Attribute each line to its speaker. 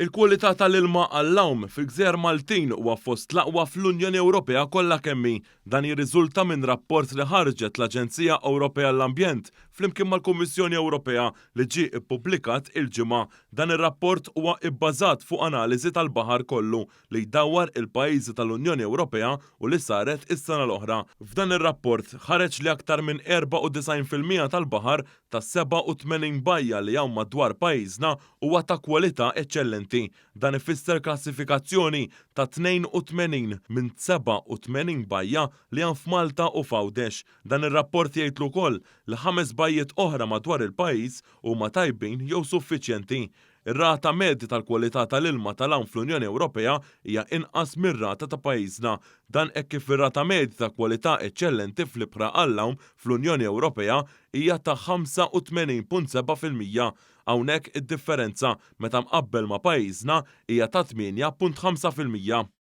Speaker 1: Il-kwalità tal-ilma għall-għawm fil-gżejjer Maltin huwa fost l-aqwa fl-Unjoni Ewropea kollha kemm hi. Dan jirriżulta minn rapport li ħarġet l-Aġenzija Ewropea għall-Ambjent flimkien mal-Kummissjoni Ewropea li ġie ppubblikat il-Ġimgħa. Dan ir-rapport huwa bbażat fuq analiżi tal-baħar kollu li jdawwar il-pajjiżi tal-Unjoni Ewropea u li saret is-sena l-oħra. F'dan ir-rapport ħareġ li aktar minn 94% tal-baħar tas-87 bajja li hawn madwar pajjiżna huwa ta' kwalità eċċellenti. Dan ifisser klassifikazzjoni ta' 82 minn 87 bajja li hawn f'Malta u f'Għawdex. Dan ir-rapport jgħidlu wkoll li ħames bajjiet oħra madwar il-pajjiż huma tajbin jew suffiċjenti. Ir-rata medja tal-kwalità tal-ilma tal-għawm fl-Unjoni Ewropea hija inqas mir-rata ta' pajjiżna. Dan hekk kif ir-rata medja ta' kwalità eċċellenti fl-ibħra għall-għawm fl-Unjoni Ewropea hija ta' 85.7%. Hawnhekk id-differenza meta mqabbel ma' pajjiżna hija ta' 8.5%.